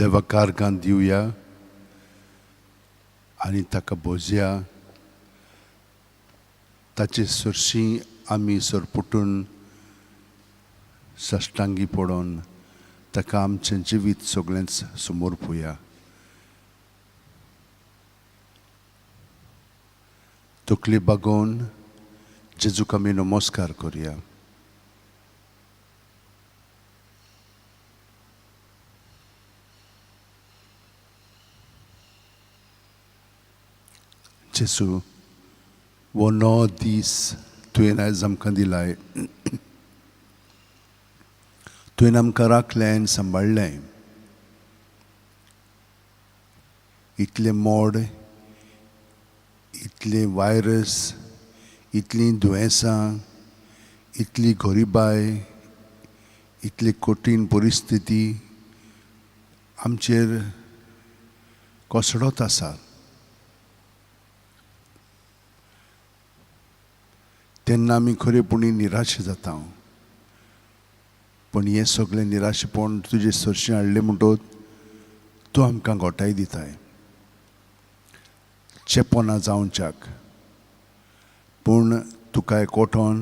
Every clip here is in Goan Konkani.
देवाक आर्गां दिवया आनी ताका भोजया. ताचे सरशीं आमी सरपुटून साश्टांगी पडोन ताका आमचें जिवीत सगळेंच समर्पुया. तकली बागोवन जेजूक आमी नमस्कार करया. जेजू, हो 9 दीस तुवें आयज आमकां दिलाय. तुवें आमकां राखलें आनी सांबाळ्ळें. इतलें मोड, इतलें वायरस, इतलीं दुयेंसां, इतली गरिबाय, इतली कठीण परिस्थिती आमचेर कोसळत आसा. तेन्ना आमी खरेपणी निराश जाता. पूण हें सगळें निराशपण तुजे सरशीं हाडलें म्हणटकच तूं आमकां घोटाय दिताय. चेपोना जावच्याक, पूण तुका एकवटोन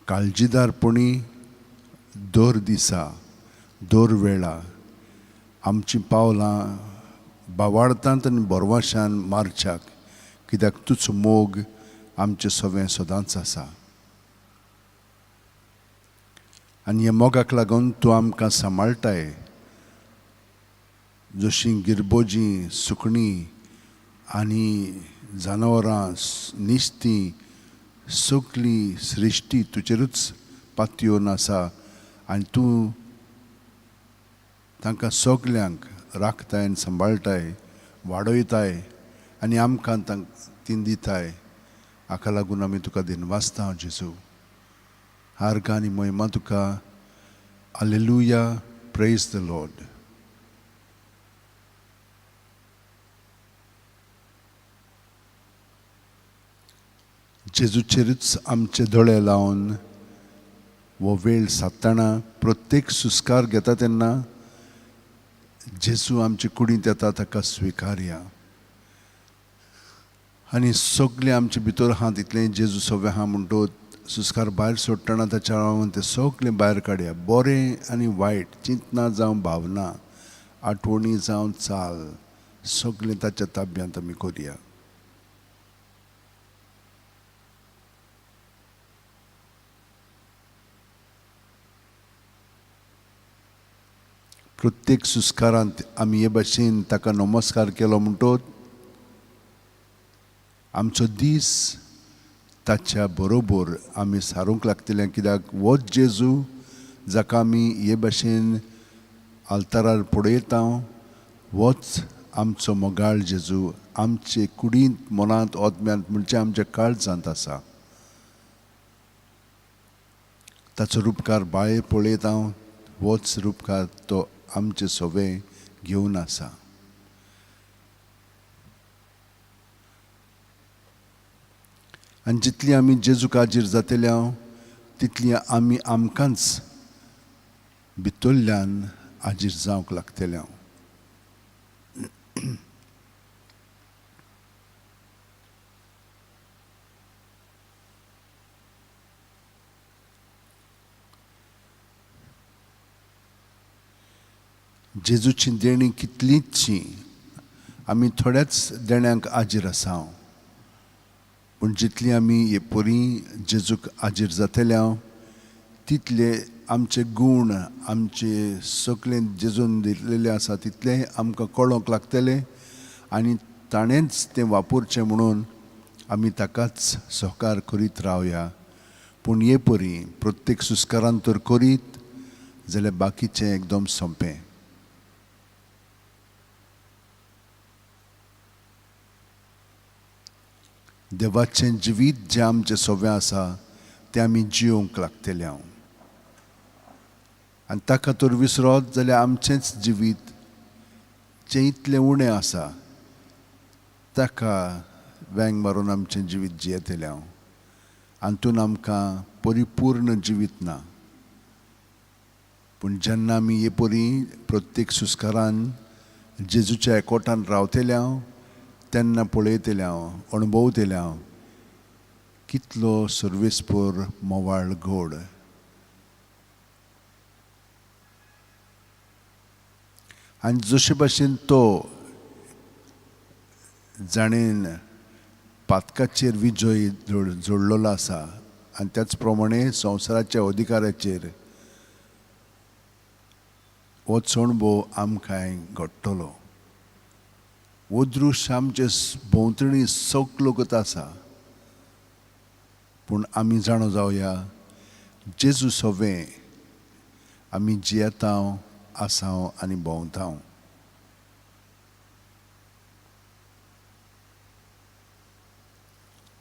काळजीदारपणी दर दिसा दर वेळा आमचीं पावलां बावाडटात आनी बरवाशान मारच्याक, कित्याक तुजो मोग आमचें सवें सदांच आसा. आनी ह्या मोगाक लागून तूं आमकां सांबाळटाय. जशीं गिरबोजीं, सुकणीं आनी जनावरां, निस्तीं, सगळी सृश्टी तुजेरूच पातयेवन आसा आनी तूं तांकां सगल्यांक राखताय आनी सांबाळटाय, वाडयताय आनी आमकां तीं दिताय. हाका लागून आमी तुका दिनवासता जेजू. आर्गां आनी महिमा तुका. Hallelujah, praise the Lord. जेजूचेरूच आमचे दोळे लावन हो वेळ सादतना प्रत्येक सुस्कार घेता तेन्ना जेजू आमचे कुडींत येता, ताका स्विकारया. आनी सगळें आमचे भितर आहा तितलें जेजू सगळें आहा म्हणटकच सुस्कार भायर सोडटना ताच्या हांव तें सगळें भायर काडया. बरें आनी वायट चिंतना जावं भावना, आठवणी जावं चाल, सगळें ताच्या ताब्यांत आमी करया. प्रत्येक सुस्कारांत आमी हे भाशेन ताका नमस्कार केलो म्हणटकच आमचो दीस ताच्या बरोबर आमी सारूंक लागतले. कित्याक होच जेजू जाका आमी हे भाशेन आल्तारार पळयता, होच आमचो मोगाळ जेजू आमचे कुडींत, मनांत, आत्म्यांत, म्हणजे आमच्या काळजांत आसा. ताचो रुपकार भायर पळयता, होच रुपकार तो आमचे सवे घेवन आसा. आनी जितली आमी जेजूक हाजीर जातले तितली आमी आमकांच भितरल्यान हाजीर जावंक लागतले. जेजूची देणी कितलींचशी, आमी थोड्याच देण्यांक हाजीर आसा. पूण जितली आमी हे परी जेजूक हाजीर जातले तितले आमचे गूण, आमचे सगळे जेजून दिल्लेले आसा तितले आमकां कळोंक लागतले आनी ताणेंच तें वापरचें म्हणून आमी ताकाच सहकार करीत रावया. पूण हे परी प्रत्येक सुस्कारान तर करीत जाल्यार बाकीचें एकदम सोंपें. देवाचें जिवीत जें आमचें सवें आसा तें आमी जियोंक लागतले हांव. आनी ताका तर विसरत जाल्यार आमचेंच जिवीत जें इतलें उणें आसा ताका वेंग मारून आमचें जिवीत जियेतलें हांव. हातून आमकां परिपूर्ण जिवीत ना. पूण जेन्ना आमी हे परी प्रत्येक सुस्कारान जेजूच्या एकवटान रावतले हांव, तेन्ना पळयतले हांव, अणभवतले हांव कितलो सर्वेस्पर मोवाळ गोड. आनी जशे भाशेन तो जाणेन पातकाचेर विजय जोडलेलो आसा आनी त्याच प्रमाणे संवसाराच्या अधिकाराचेर हो चणबो आमकांय घडटलो. हो दृश्य आमचे भोंवतणी सगलो आसा, पूण आमी जाणो जावया जेजू सवें आमी जियेता आसाव आनी भोंवता.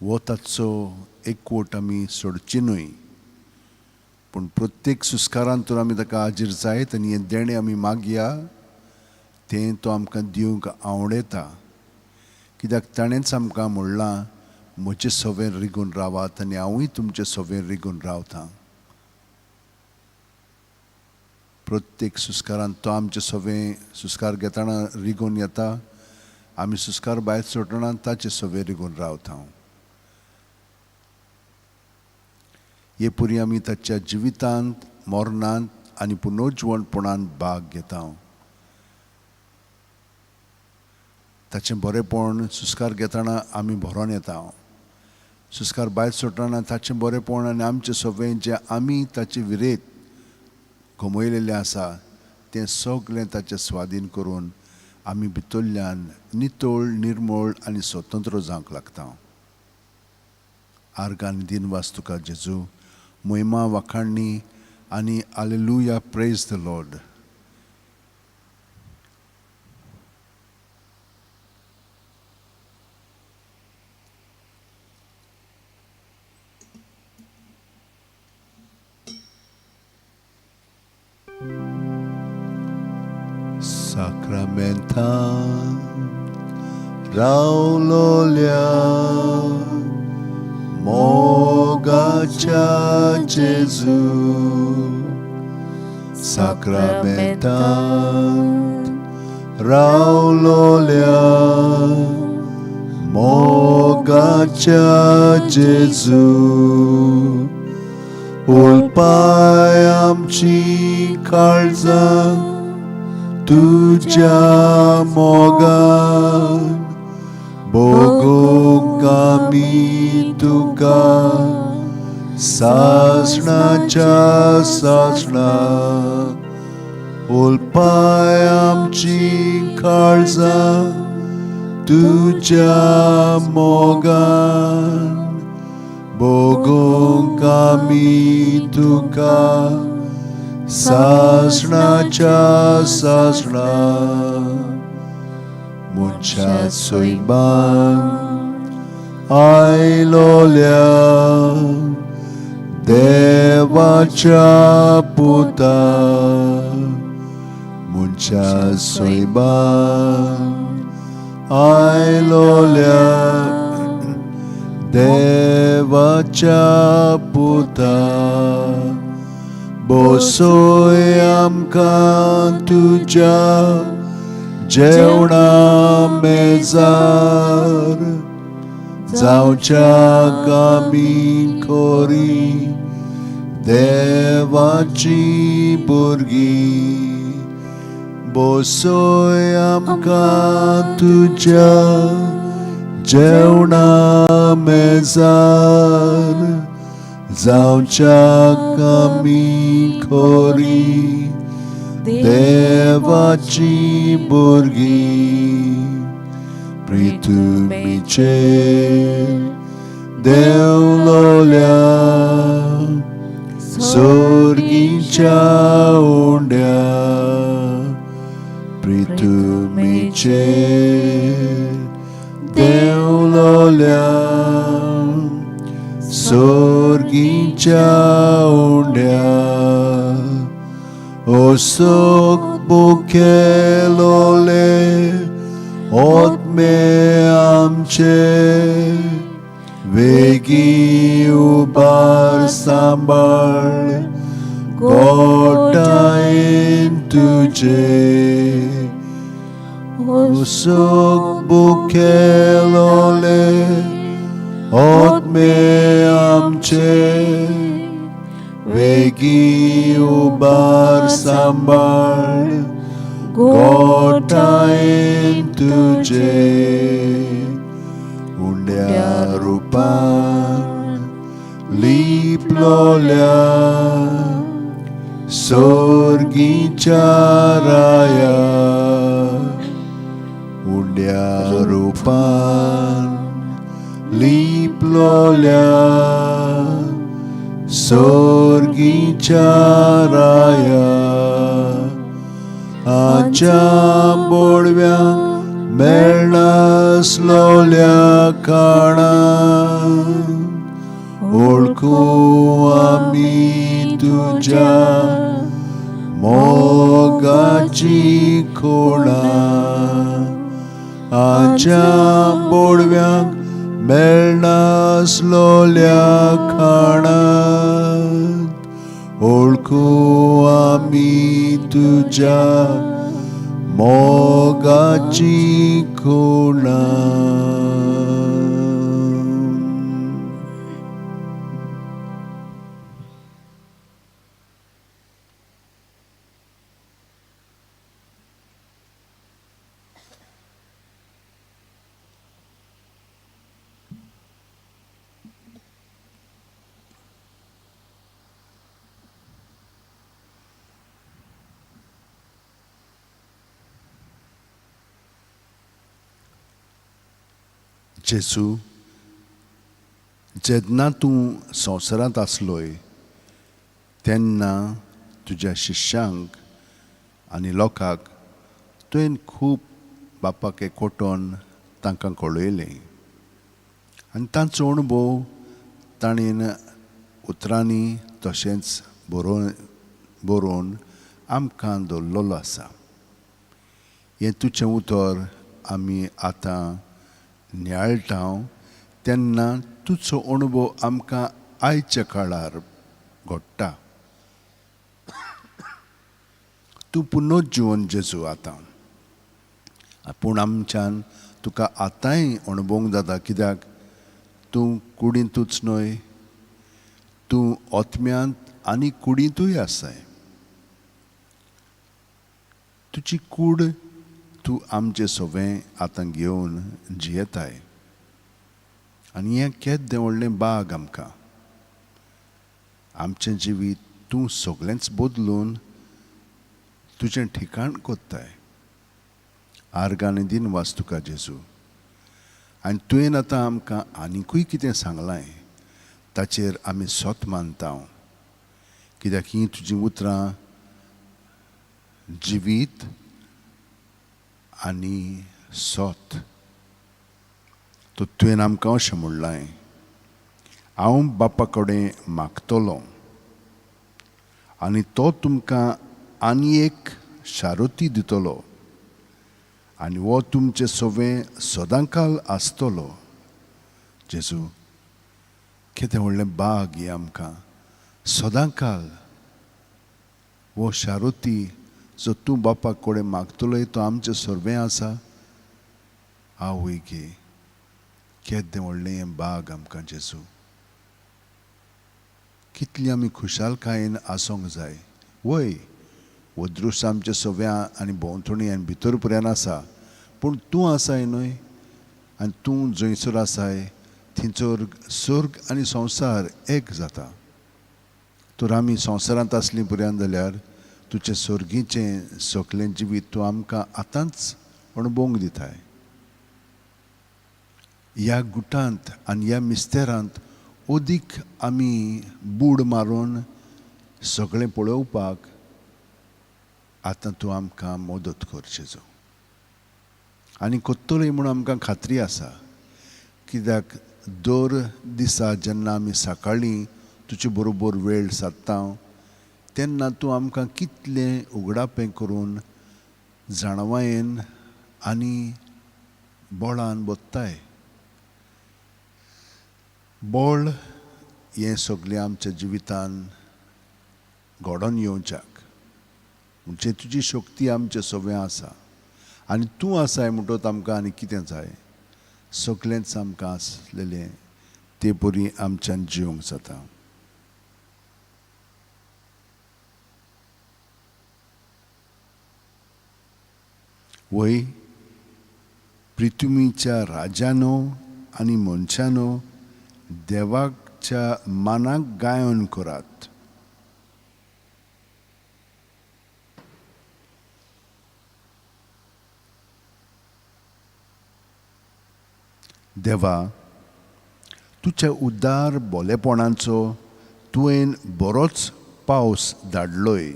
हो ताचो एकवट आमी सोडची न्हय, पूण प्रत्येक सुस्कारान तर आमी ताका हाजीर जायत आनी हें देणें आमी मागया तें तो आमकां दिवंक आवडटा. कित्याक ताणेंच आमकां म्हणलां, म्हजे सवें रिगून रावात आनी हांवूय तुमचे सवें रिगून रावतां. प्रत्येक सुस्कारान तो आमचे सवें सुस्कार घेतना रिगून येता, आमी सुस्कार भायर सोडटना ताचे सवें रिगून रावता. हे पुरी आमी ताच्या जिवितांत, मरणांत आनी पुनर्जिवणपणांत भाग घेता. ताचें बरेंपण सुस्कार घेतना आमी भरोन येता. सुस्कार भायर सोडटना ताचें बरेंपण आनी आमचें सगळें जें आमी ताचे विरेत गमयलेलें आसा तें सगळें ताचे स्वाधीन करून आमी भितरल्यान नितळ, निर्मळ आनी स्वतंत्र जावंक लागता. आर्गां आनी दिनवास तुका जेजू, महिमा वाखाणणी आनी आलेलुया, प्रेज the Lord. साक्रामेंतान रावलोल्या मोगाच्या जेजू, साक्रामेंतान रावलोल्या मोगाच्या जेजू, उलपाय आमची काळजां तुज्या मोगान, भोगूंक आमी तुका सासणाच्या सासणा. उलपाय आमची काळजां तुज्या मोगान, भोगूंक आमी तुका सासणाच्या सासणा. मनशा सैमान आयलोल्या देवाच्या पुता, मनशा सैमान आयलोल्या देवाच्या पुता, बसय आमकां तुज्या जेवणा मेजार, जावच्याक आमी खोरी देवाची भुरगीं. बसय आमकां तुज्या जेवणा मेजार, जावच्याक आमी खोरी देवाची भुरगीं. पृथ्वीचेर देंवलोल्या सोर्गीच्या उंड्या, पृथ्वीचेर देंवलोल्या सोर्गीच्या उंड्या, ओसोक बुखेलोले ओतमे आमचे, वेगी उबार सांबाळ गोटाय तुजे उसोक बुकेलोले आत्मे आमचे वेगी उबार सांबाळ गोठायेन तुजे उंड्या रुपान लिपलोल्या सोर्गीच्या राया उंड्या रुपान लिपलोल्या सोर्गीच्या राया आच्या बोडव्यांक मेळनासलोल्या काळान ओळखू आमी तुज्या मोगाची खोडा आच्या बोडव्यांक मेळनासलोल्या खाणात ओळखू आमी तुज्या मोगाची खोडा. जेजू, जेन्ना तूं संवसारांत आसलोय तेन्ना तुज्या शिष्यांक आनी लोकांक तुवें खूब बापाक एकवटोन तांकां कळयलें आनी तांचो अणभव ताणें उतरांनी तशेंच बरोवन आमकां दवरलेलो आसा. हें तुजें उतर आमी आतां नियाळटा तेन्ना तुजो अणभव आमकां आयच्या काळार घडटा. तूं पुनर्जिवन जेजू आतां, पूण आमच्यान तुका आतांय अणभवंक जाता, कित्याक तूं कुडींतूच न्हय, तूं आत्म्यांत आनी कुडींतूय आसाय. तुजी कूड तूं आमचें सगळें आतां घेवन जियेताय आनी हें केद्दें व्हडलें बाग आमकां. आमचें जिवीत तूं सगळेंच बदलून तुजें ठिकाण कोत्ताय. आर्गां आनी दिनवास तुका जेजू. आनी तुवें आतां आमकां आनिकूय कितें सांगलां ताचेर आमी सत मानता, कित्याक हीं तुजीं उतरां जिवीत आनी सत. तर तुवें आमकां अशें म्हणलां, हांव बापा कडेन मागतलो आनी तो तुमकां आनी एक शारोती दितलो आनी हो तुमचें सवें सदांकाल आसतलो. जेजू, कितें व्हडलें बाग हें आमकां सदांकाल. हो शारोती जो तूं बापा कडेन मागतलोय तो आमचें सर्वें आसा. आवय गे, केद्दें व्हडलें हें बाग आमकां जेजू. कितली आमी खुशालकायेन आसूंक जाय. वय, हो दृश्य आमच्या सव्या आनी भोंवतणी आनी भितर पर्यंत आसा, पूण तूं आसाय न्हय, आनी तूं जंयसर आसाय थंयसर स्वर्ग आनी संवसार एक जाता. तर आमी संवसारांत आसलीं पर्यंत जाल्यार तुजें स्वर्गीचें सगळें जिवीत तूं आमकां आतांच अणभवंक दिताय. ह्या गुटांत आनी ह्या मिस्तेरांत अदीक आमी बूड मारून सगळें पळोवपाक आतां तूं आमकां मदत कर जेजू. आनी कोत्तलोय म्हूण आमकां खात्री आसा, कित्याक दर दिसा जेन्ना आमी सकाळीं तुजे बरोबर वेळ सादता तेन्ना तूं आमकां कितलें उगडापें करून जाणवायेन आनी बळान बदताय. बळ हें सगळें आमच्या जिवितान घडोवन येवच्याक म्हणजे तुजी शक्ती आमचे सगळें आसा आनी तूं आसाय म्हणटच आमकां आनी कितें जाय, सगळेंच आमकां आसलेलें ते परी आमच्यान जिवंक जाता. वय पृथ्वीच्या राजानो आनी मनशानो देवाच्या मानाक गायन करात. देवा, तुज्या उदार बोलेपणाचो तुवें बरोच पावस धाडलोय.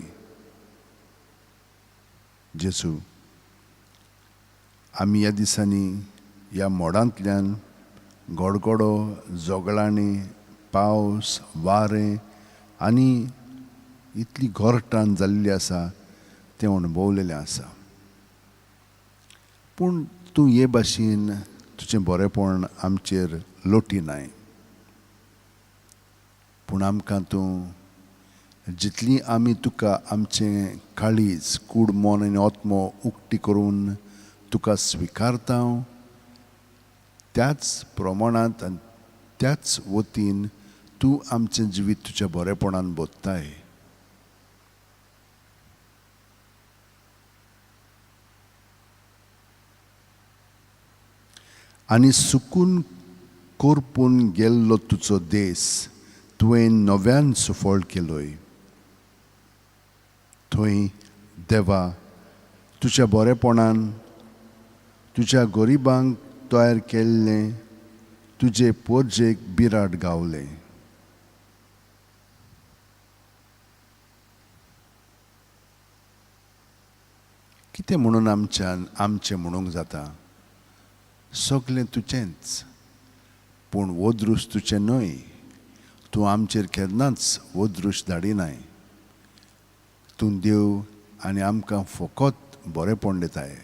जेजू, आमी ह्या दिसांनी ह्या मोडांतल्यान गडगडो, जोगळांनी, पावस, वारें आनी इतली गोरटान जाल्ली आसा तें अणभवलेलें आसा. पूण तूं हे भाशेन तुजें बरेंपण आमचेर लोटिनाय. पूण आमकां तूं जितली आमी तुका आमचें काळीज, कूड, मन आनी आत्मो उक्ती करून तुका स्विकारता त्याच प्रमाणांत आनी त्याच वतीन तूं आमचें जिवीत तुज्या बरेपणान बदताय. आनी सुकून करपून गेल्लो तुजो देस तुवें नव्यान सुफळ केलोय. थंय देवा तुज्या बरेपणान तुज्या गरिबांक तयार केल्लें तुजे पोरजेक बिराड गावलें. कितें म्हणून आमच्यान आमचें म्हणूंक जाता? सगळें तुजेंच, पूण वदृश तुजें न्हय. तूं आमचेर केन्नाच वदृश धाडिनाय. तूं देव आनी आमकां फकत बरेंपण दिताय.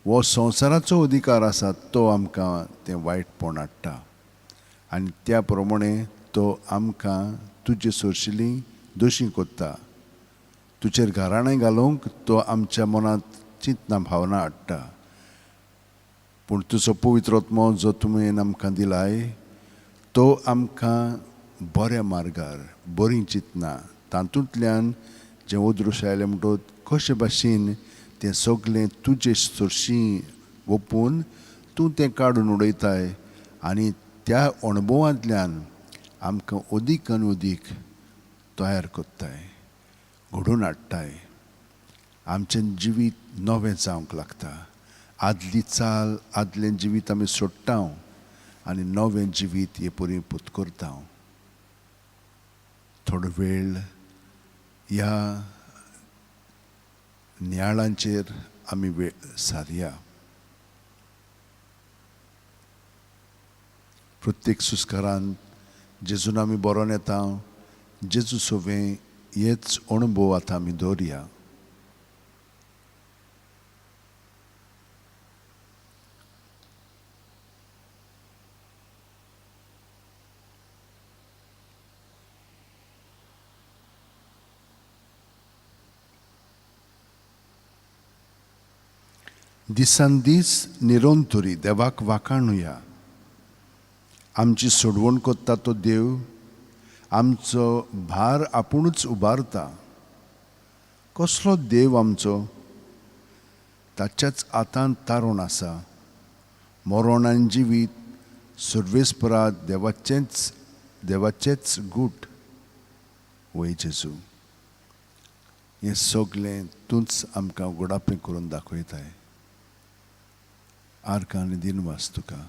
हो संवसाराचो अधिकार आसा तो आमकां तें वायटपण हाडटा आनी त्या प्रमाणे तो आमकां तुजे सरशिली दोशी कोत्ता. तुजेर घराणें घालूंक तो आमच्या मनांत चिंतना भावना हाडटा. पूण तुजो पवित्र आत्मो जो तुवें आमकां दिलाय तो आमकां बऱ्या मार्गार बरीं चिंतना तातूंतल्यान जें अदृश्य आयलें म्हणटकच कशे भाशेन तें सगळें तुजे सरशीं ओपून तूं तें काडून उडयताय आनी त्या अणभवांतल्यान आमकां अदीक आनी अदीक तयार करताय, घडोवन हाडटाय. आमचें जिवीत नवें जावंक लागता. आदली चाल, आदलें जिवीत आमी सोडटा आनी नवें जिवीत हे परी पुतकरता. थोडो वेळ ह्या नियाळांचेर आमी वेळ सारया. प्रत्येक सुस्कारान जेजून आमी बरोवन येता, जेजू सोवें हेच अणभव आतां आमी दवरया. दिसान दीस निरंतरी देवाक वाखाणुया. आमची सोडवण करता तो देव आमचो भार आपुणूच उबारता. कसलो देव आमचो, ताच्याच हातांत तारण आसा. मरण आनी जिवीत सर्वेस्परा देवाचेंच देवाचेच गूट. वय जेजू, हें सगळें तूंच आमकां उगडापें करून दाखयताय. आर्कां आनी दिनवास तुका.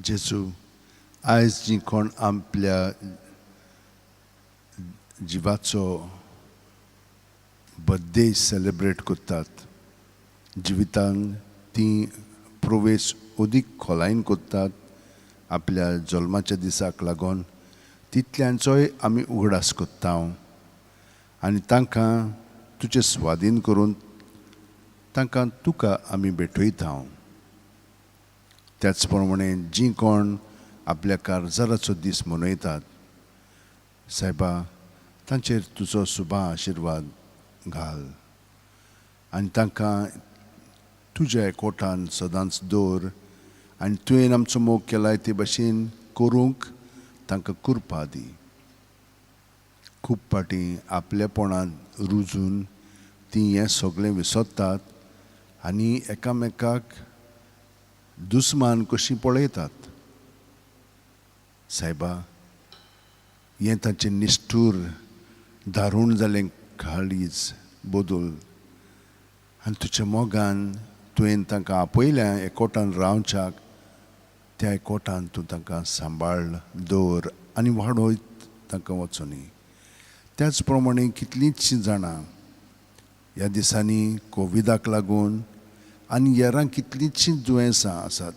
जेजू, आयज जीं कोण आपल्या जिवाचो बर्थडे सेलेब्रेट करतात, जिवितांत तीं प्रवेश अदीक खोलायेन करतात आपल्या जल्माच्या दिसाक लागून, तितल्यांचोय आमी उगडास करता आनी तांकां तुजे स्वाधीन करून तांकां तुका आमी भेटयता. त्याच प्रमाणे जीं कोण आपल्या कारजाराचो दीस मनयतात सायबा, तांचेर तुजो सुबा आशिर्वाद घाल आनी तांकां तुज्या एकवटान सदांच दवर आनी तुवें आमचो मोग केलाय ते भशेन करूंक तांकां कृपा दी. खूब फावटी आपलेपणान रुजून तीं हें सगळें विसरतात आनी एकामेकाक दुस्मान कशीं पळयतात. सायबा, हें तांचें निश्ठूर दारूण जालें काळीज बदल आनी तुज्या मोगान तुवें तांकां आपयल्या एकवटान रावच्याक, त्या एकवटान तूं तांकां सांबाळ दवर आनी वाडयत तांकां वचोनी. त्याच प्रमाणे कितलींचशीं जाणां ह्या दिसांनी कोविडाक लागून आनी हेरां कितलींचशीं दुयेंसां आसात,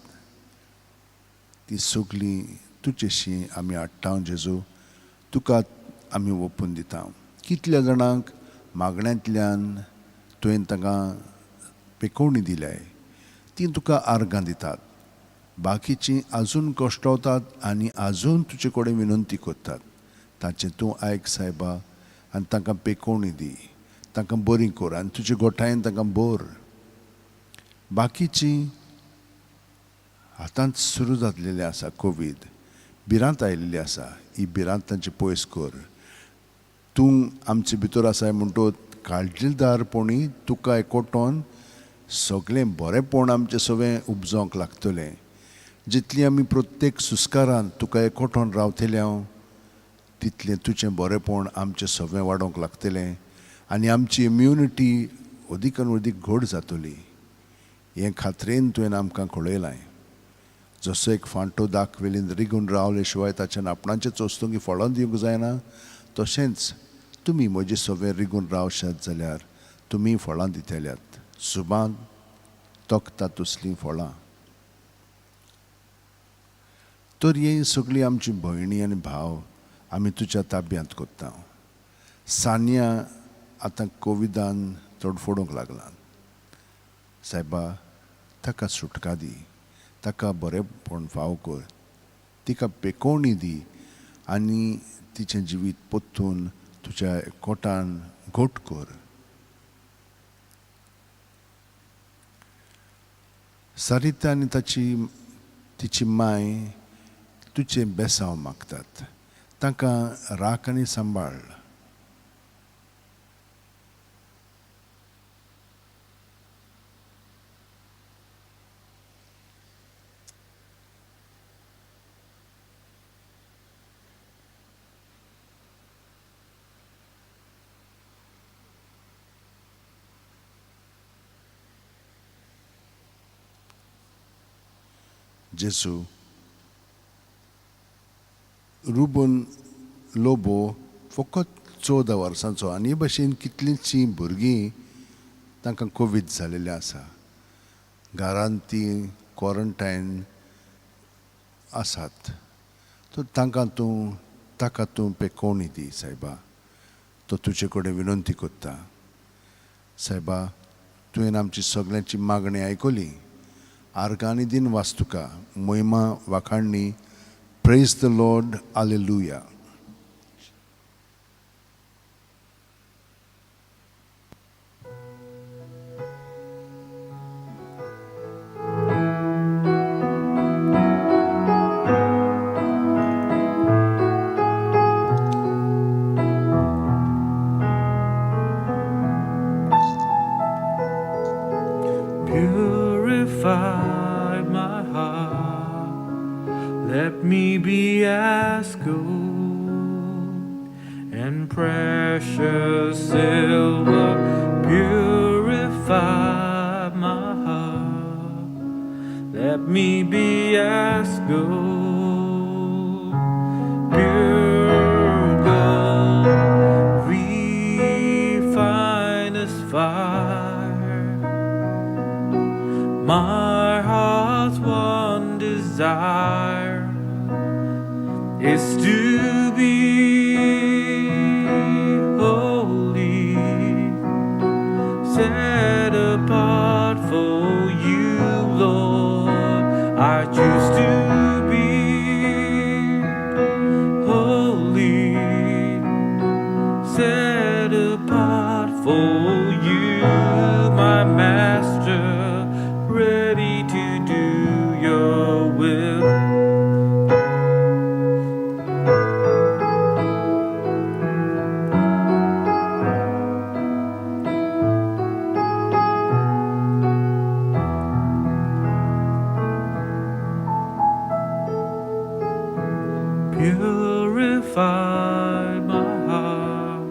ती सगळीं तुजेशी आमी हाडटा जेजू, तुका आमी ओपून दिता. कितल्या जाणांक मागण्यांतल्यान तुवें तांकां पेकोवणी दिल्याय, तीं तुका आर्गां दितात, बाकीचीं आजून कश्टवतात आनी आजून तुजे कडेन विनंती करतात. ताचें तूं आयक सायबा आनी तांकां पेकोवणी दी, तांकां बरीं कर आनी तुजे गोठायेन तांकां भर. बाकीचीं आतांच सुरू जातलेलें आसा कोवीड, भिरांत आयिल्ली आसा, ही भिरांत तांची पयस कर. तूं आमचे भितर आसाय म्हणटोच काळजीदारपणी तुका एकवटोन सगळें बरेंपण आमचें सगळें उपजोवंक लागतलें. जितली आमी प्रत्येक सुस्कारान तुका एकवटोन रावतले हांव, तितलें तुजें बरेंपण आमचें सगळें वाडोवंक लागतलें आनी आमची इम्युनिटी अदीक आनी अदीक घट जातली. हें खात्रेन तुवें आमकां कळयलां. जसो एक फांटो दाक वेलीन रिगून रावले शिवाय ताच्यान आपणाचे चोस्तुंगी फळां दिवंक जायना, तशेंच तुमी म्हजे सगळें रिगून रावशात जाल्यार तुमी फळां दितल्यात, सुबान तोखता तसलीं फळां. तर ही सगळीं आमची भयणी आनी भाव आमी तुज्या ताब्यांत करता. सानिया आतां कोविडान तडफडूंक लागलां सायबा, ताका सुटका दी, ताका बरेंपण फाव कर, तिका पेकोवणी दी आनी तिचें जिवीत परतून तुज्या कोटान घट कर. सारिता आनी तिची माय तुजें बेसांव मागतात, तांकां राख आनी सांबाळ. जेजू, रुबन लोबो फकत 14 वर्सांचो आनी हे भशेन कितलींचशीं भुरगीं तांकां कोवीड जालेलें आसा, घरांत तीं क्वॉरंटायन आसात, तर तांकां तूं ताका तूं पेकोवणी दी सायबा. तो तुजे कडेन विनंती करता सायबा, तुवें आमची सगळ्यांची मागणी आयकली. आर्गां आनी दिन वास तुका, महिमा वाखाणणी. Praise the Lord, hallelujah. Purify my heart, let me be as gold and precious silver. Purify my heart, let me be as gold, pure gold, refined as fire. My heart's one desire is to be holy, set apart for you, Lord. I choose to be holy, set apart for you, my Master, ready to do your will. Purify my heart,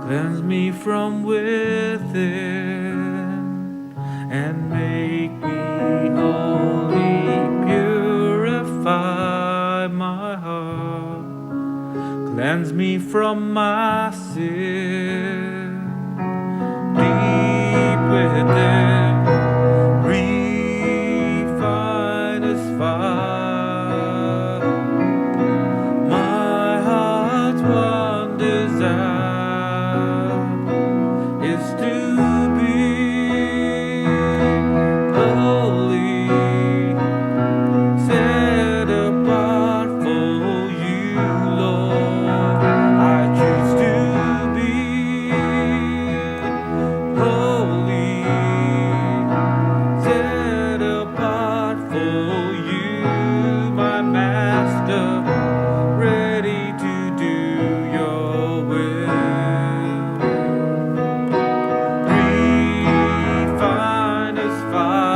cleanse me from within, and make me holy. Purify my heart, cleanse me from my sin. Deep within, refine as fire. My heart's one desire is to be holy, set apart for you, Lord. I choose to be holy, set apart for you, my Master, ready to do your will. Refine as fire,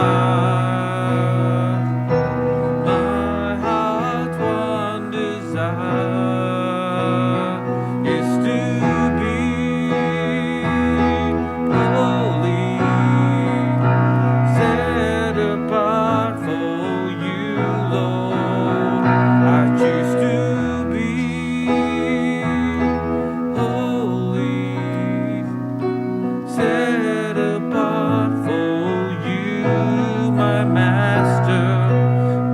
my heart's one desire is to be holy, set apart for you, Lord. I choose to be holy, set apart for you, my Master,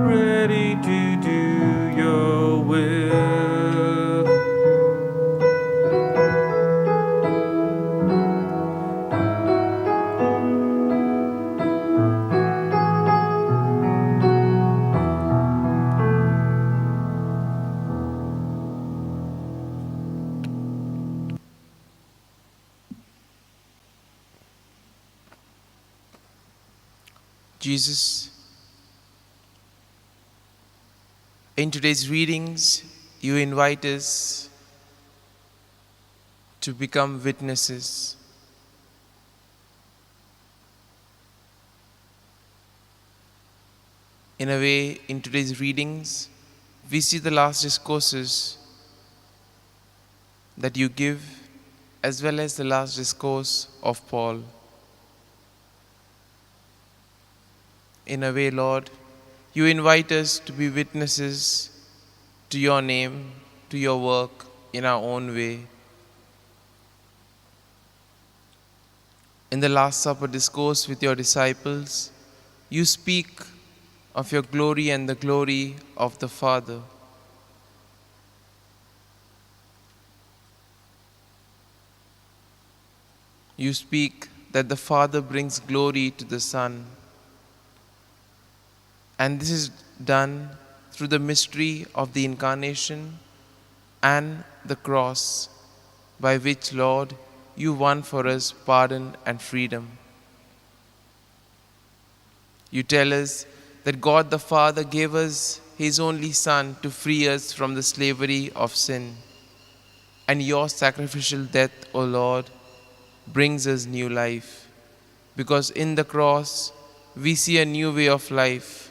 ready to do your will. Jesus, in today's readings, you invite us to become witnesses. In a way, in today's readings, we see the last discourses that you give, as well as the last discourse of Paul. In a way, Lord, you invite us to be witnesses to your name, to your work in our own way. In the Last Supper discourse with your disciples, you speak of your glory and the glory of the Father. You speak that the Father brings glory to the Son. And this is done through the mystery of the Incarnation and the cross, by which, Lord, you won for us pardon and freedom. You tell us that God the Father gave us His only Son to free us from the slavery of sin. And your sacrificial death, O Lord, brings us new life, because in the cross we see a new way of life,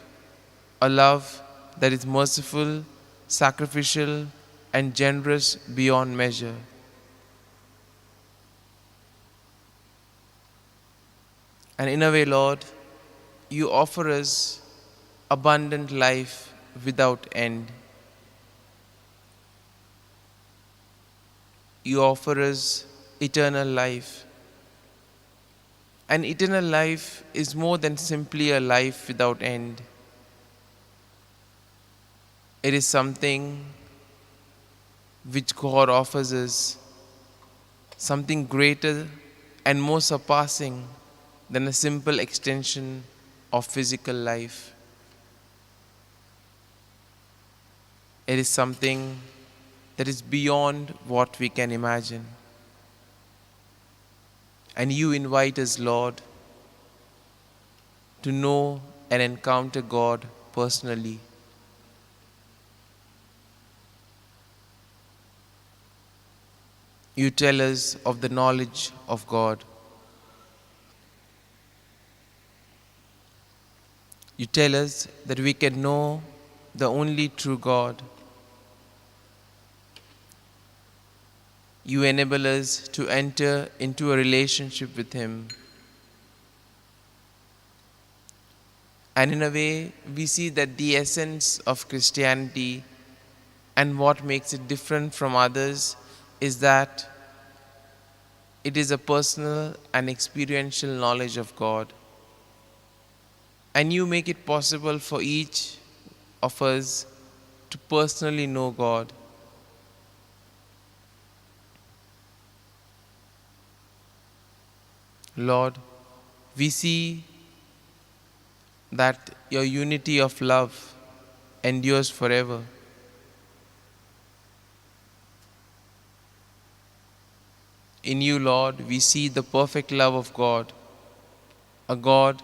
a love that is merciful, sacrificial, and generous beyond measure. And in a way, Lord, you offer us abundant life without end. You offer us eternal life. And eternal life is more than simply a life without end. It is something which God offers us, something greater and more surpassing than a simple extension of physical life. It is something that is beyond what we can imagine. And you invite us, Lord, to know and encounter God personally. You tell us of the knowledge of God. You tell us that we can know the only true God. You enable us to enter into a relationship with Him. And in a way, we see that the essence of Christianity and what makes it different from others is that it is a personal and experiential knowledge of God. And you make it possible for each of us to personally know God. Lord, we see that your unity of love endures forever. In you, Lord, we see the perfect love of God, a God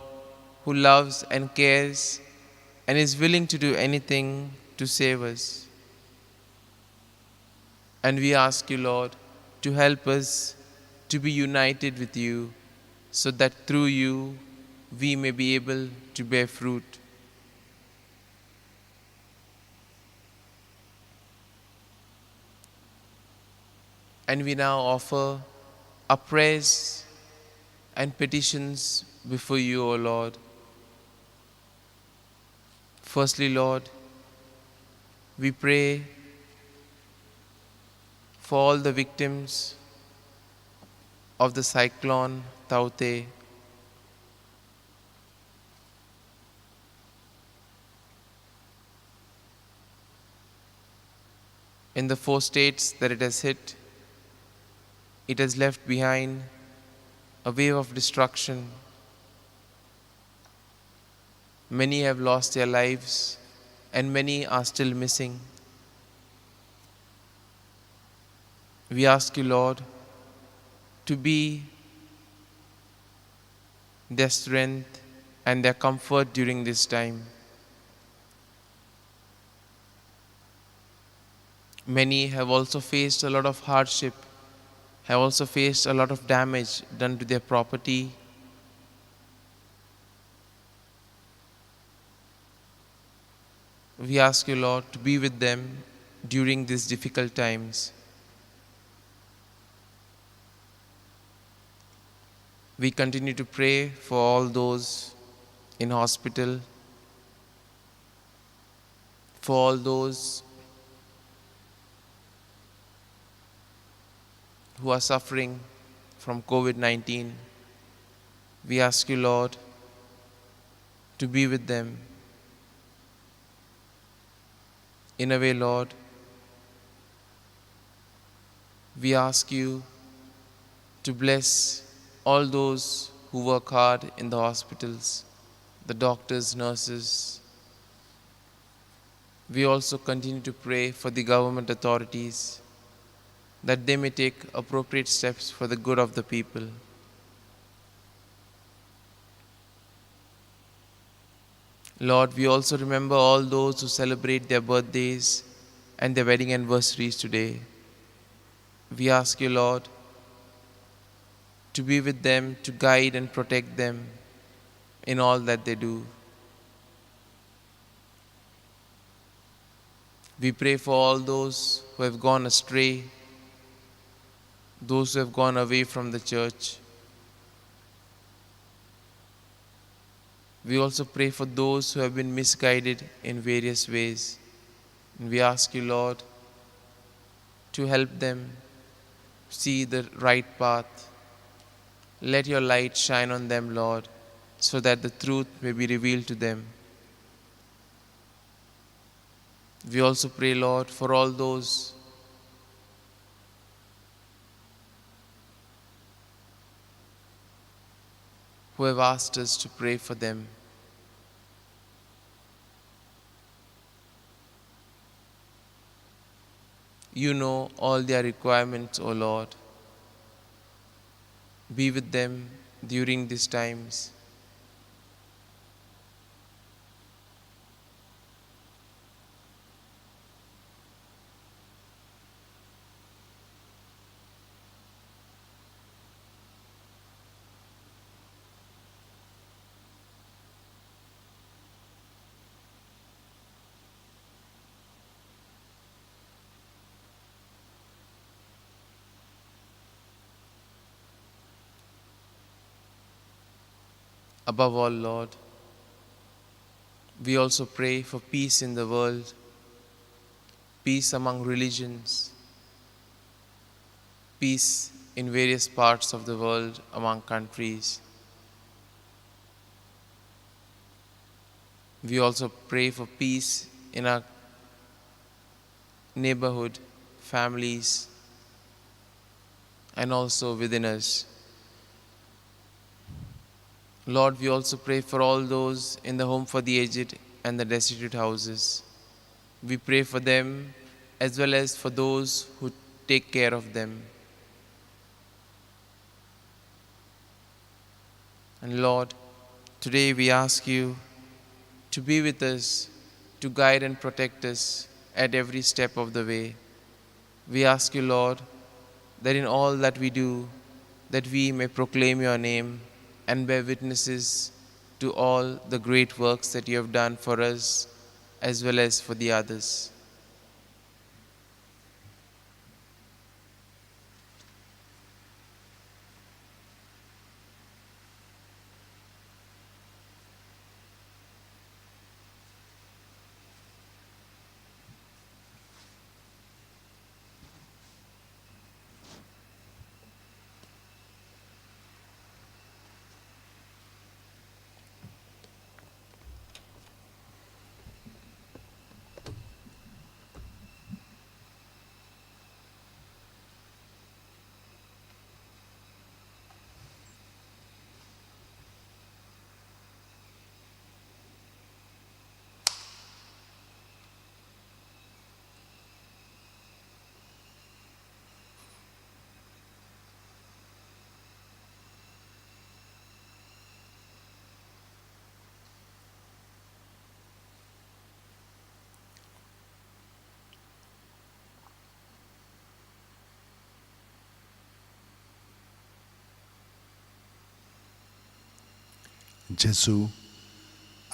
who loves and cares and is willing to do anything to save us. And we ask you, Lord, to help us to be united with you, so that through you we may be able to bear fruit. And we now offer our prayers and petitions before you, O Lord. Firstly, Lord, we pray for all the victims of the cyclone Tauktae. In the 4 states that it has hit, it has left behind a wave of destruction. Many have lost their lives and many are still missing. We ask you, Lord, to be their strength and their comfort during this time. Many have also faced a lot of hardship, have also faced a lot of damage done to their property. We ask you, Lord, to be with them during these difficult times. We continue to pray for all those in hospital, for all those who are suffering from COVID-19. We ask you, Lord, to be with them. In a way, Lord, we ask you to bless all those who work hard in the hospitals, the doctors, nurses. We also continue to pray for the government authorities, that they may take appropriate steps for the good of the people. Lord, we also remember all those who celebrate their birthdays and their wedding anniversaries today. We ask you, Lord, to be with them, to guide and protect them in all that they do. We pray for all those who have gone astray, those who have gone away from the church. We also pray for those who have been misguided in various ways. And we ask you, Lord, to help them see the right path. Let your light shine on them, Lord, so that the truth may be revealed to them. We also pray, Lord, for all those who have asked us to pray for them. You know all their requirements, O Lord. Be with them during these times. Above all, Lord, we also pray for peace in the world, peace among religions, peace in various parts of the world, among countries. We also pray for peace in our neighborhood, families, and also within us. Lord, we also pray for all those in the home for the aged and the destitute houses. We pray for them as well as for those who take care of them. And Lord, today we ask you to be with us, to guide and protect us at every step of the way. We ask you, Lord, that in all that we do, that we may proclaim your name and bear witnesses to all the great works that you have done for us as well as for the others. जेजू,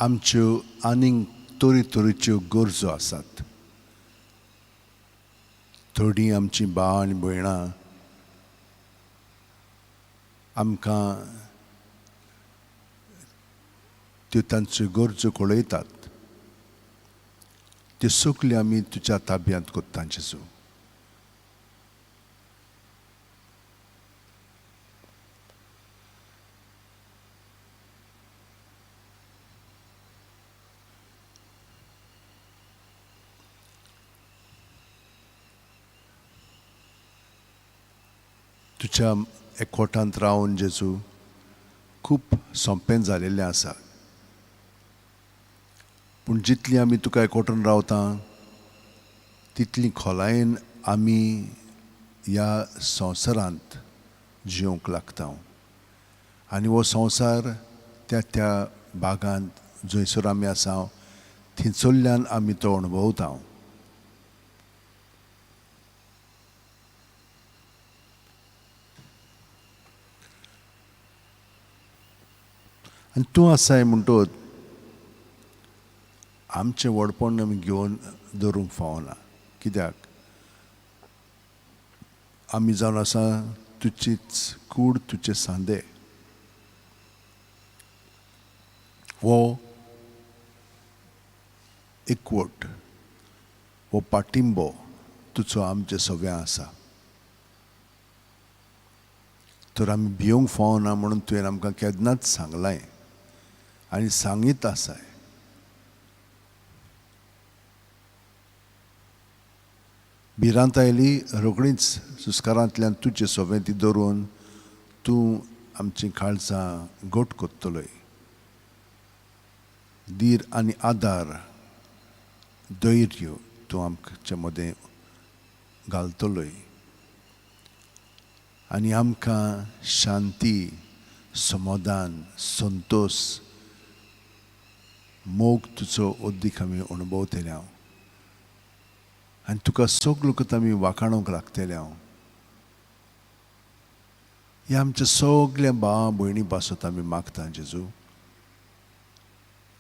आमच्यो आनीक तरेतरेच्यो गरजो आसात. थोडीं आमचीं भाव आनी भयणां आमकां त्यो तांच्यो गरजो कळयतात. त्यो सगल्यो आमी तुज्या ताब्यांत कोत्ता जेजू. तुज्या एकवटांत रावन जेजू खूब सोंपें जालेलें आसा. पूण जितली आमी तुका एकवटून रावता तितली खोलायेन आमी ह्या संवसारांत जिवंक लागता. आनी हो संवसार त्या त्या भागांत जंयसर आमी आसा थंयसरल्यान आमी तो अणभवता. आनी तूं आसाय म्हणटोच आमचें व्हडपण आमी घेवन दवरूंक फावना. कित्याक आमी जावन आसा तुजीच कूड, तुजे सांदे. हो एकवट, हो पाटिंबो तुजो आमचे सगळें आसा. तर आमी भिवंक फावना म्हणून तुवें आमकां केन्नाच सांगलां आनी सांगीत आसाय. भिरांत आयली रोखडीच सुस्कारांतल्यान तुजे सोवें ती धरून तूं आमची काळजां घट कोत्तलोय. धीर आनी आदार, धैर्य तूं आमचे मदें घालतलोय आनी आमकां शांती, समाधान, संतोश, मोग तुजो अदीक आमी अणभवतले हांव आनी तुका सगलो कथा आमी वाखाणूंक लागतले हांव. ह्या आमच्या सगल्या भावा भयणी पासत आमी मागता जेजू.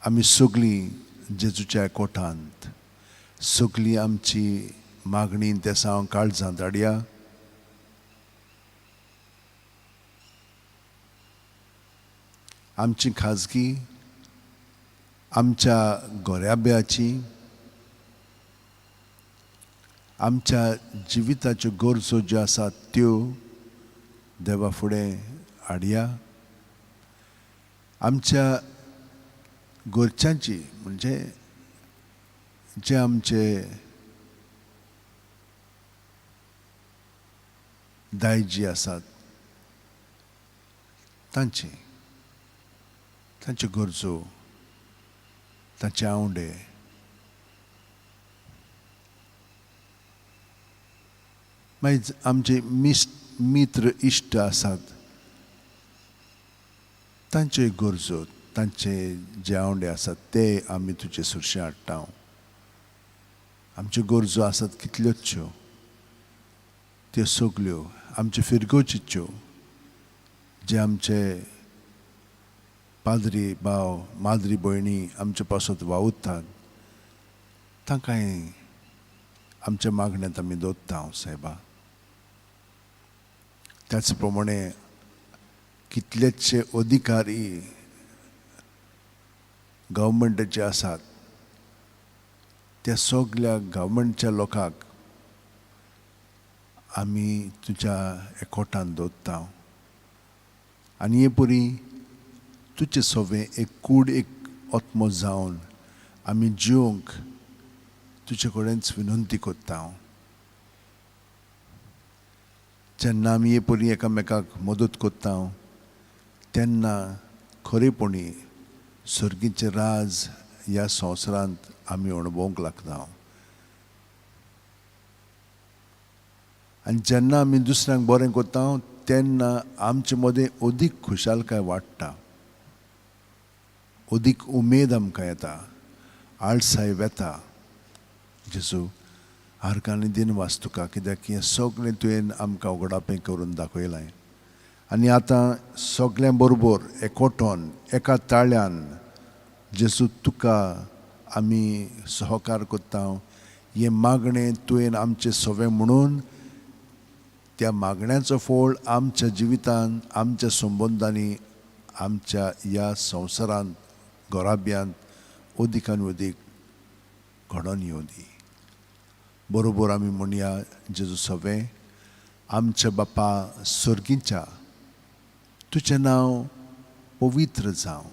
आमी सगळीं जेजूच्या कोठांत सगळीं आमची मागणी देसांव काळजांत हाडया. आमची खाजगी, आमच्या गोऱ्याब्याची, आमच्या जिविताच्यो गरजो ज्यो आसात त्यो देवा फुडें हाडया. आमच्या घरच्यांची म्हणजे जे आमचे दायजी आसात तांची, तांच्यो गरजो, तांचे आंवडे, मागीर आमचे मित्र इश्ट आसात तांच्यो गरजो, तांचे जे आंवडे आसात ते आमी तुजे सुरशे हाडटा. आमच्यो गरजो आसात कितल्योचश्यो, त्यो सगल्यो आमच्यो फिरगोचीच्यो, जे आमचे पाद्री भाव, माद्री भयणी आमचे पासत वावुरतात तांकांय आमच्या मागण्यांत आमी दवरता सायबा. त्याच प्रमाणे कितलेचशे अधिकारी गव्हर्मेंटाचे आसात त्या सगल्या गव्हर्मेंटच्या लोकांक आमी तुज्या एकवटान दवरता आनी हे परी तुजे सवें एक कूड, एक आत्मो जावन आमी जिवंक तुजे कडेनच विनंती करता. जेन्ना आमी हे परी एकामेकाक मदत करता तेन्ना खरेपणी सर्गीचें राज ह्या संवसारांत आमी अणभवंक लागता. आनी जेन्ना आमी दुसऱ्यांक बरें करता तेन्ना आमचे मदें अदीक खुशालकाय वाडटा, अदीक उमेद आमकां येता, आळसाय वेता. जेजू आरकांनी दिनवास तुका, कित्याक हें सगळें तुवें आमकां उगडापें करून दाखयलां आनी आतां सगळ्यां बरोबर एकवटोन एका ताळ्यान जेजू तुका आमी सहकार करता. हें मागणें तुवें आमचें सवें म्हणून त्या मागण्याचो फोळ आमच्या जिवितांत, आमच्या संबंदांनी, आमच्या ह्या संवसारांत, घराब्यांत अदीक आनी अदीक घडोवन येवं दी. बरोबर आमी म्हणया जेजू सवें, आमच्या बापा सर्गीच्या, तुजें नांव पवित्र जावं,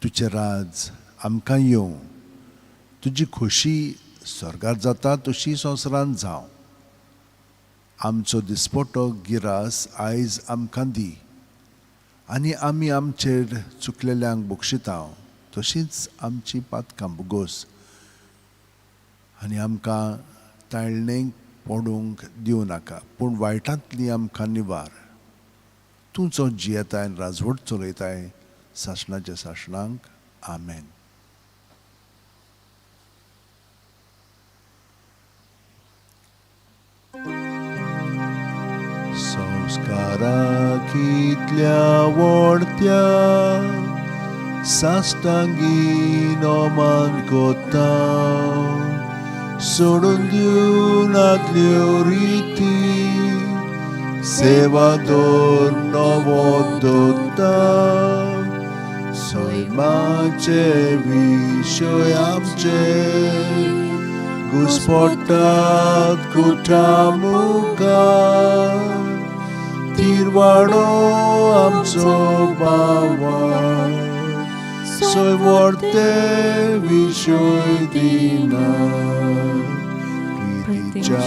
तुजें राज आमकां येवं, तुजी खोशी स्वर्गार जाता तशी संवसारांत जावं. आमचो दिसपटो गिरास आयज आमकां दी आनी आमी आमचेर चुकलेल्यांक बक्षिता तशींच आमची पातकां भोगोस आनी आमकां ताळणेक पडूंक दिवं नाका, पूण वायटांतली आमकां निवार. तूं जो जियेताय आनी राजवट चलयताय सासणाच्या सासणांक. आमेन. संस्कारा कितल्या व्हडत्या साश्टांगी नमन कोता, सोडून दिवन आदल्यो रिती, सेवा दवर नवो दवरता. सैमाचो सैमाचे विशय आमचे घुस्पटात कुठा मुखार तिरवाडो आमचो बाबा सोय विशय दिना प्रितीच्या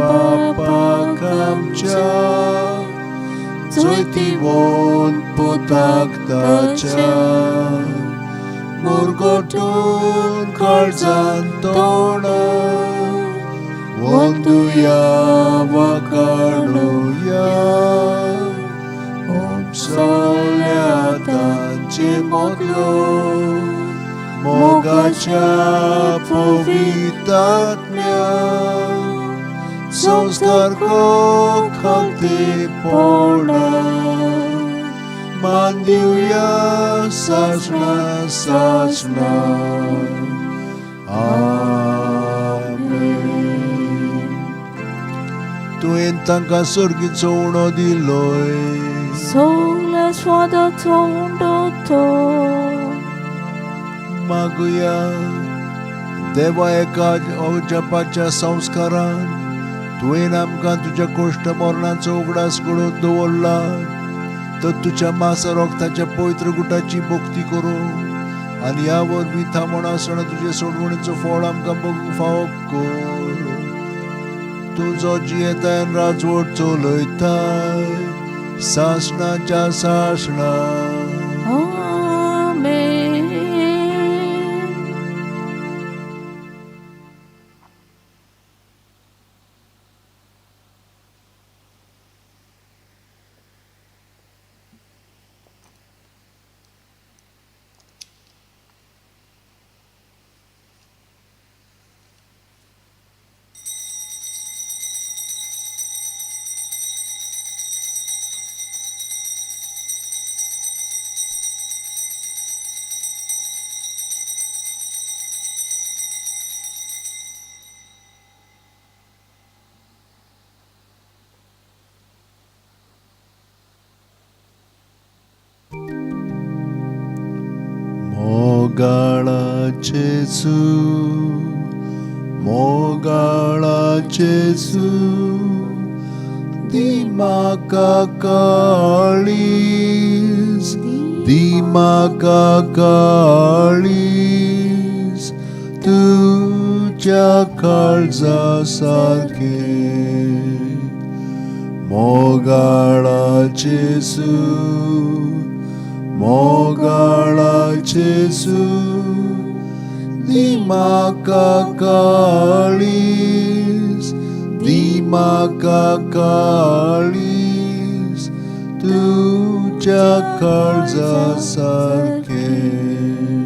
बापाक आमच्या जैतिवंत पुताक ताच्या मुरगोटून काळजान तोंडा वंदुया वाकाडुया ओम सगल्या तांचे मोगलो मोगाच्या पवित्र संस्कार को खालतेपणा मान दिवया सासणा सासणा आमेन. तुवें तांकां सर्गीचो उणो दिलोय सगल्या स्वादाचो उंडो तो मागुया देवा एका अजपाच्या संस्कारान तुवें आमकां तुज्या कोश्ट मरणाचो उगडास घडोवन दवरला तर तुज्या मासा रोगताच्या पवित्र गुटाची भक्ती करूं आनी ह्या वरवीं थांबोण आसतना तुजे सोडवणीचो फळ आमकां बघूंक फावो कर. तुजो जियेतायन राजवट चलयताय सासणाच्या सासणा. आमेन. मोगाळा जेजू मोगाळा जेजू दी म्हाका काळीज दी म्हाका काळीज तुज्या काळजा सारकें. मोगाळा जेजू मोगाळा जेजू दी म्हाका काळीज दी म्हाका काळीज तुज्या काळजा सारकें.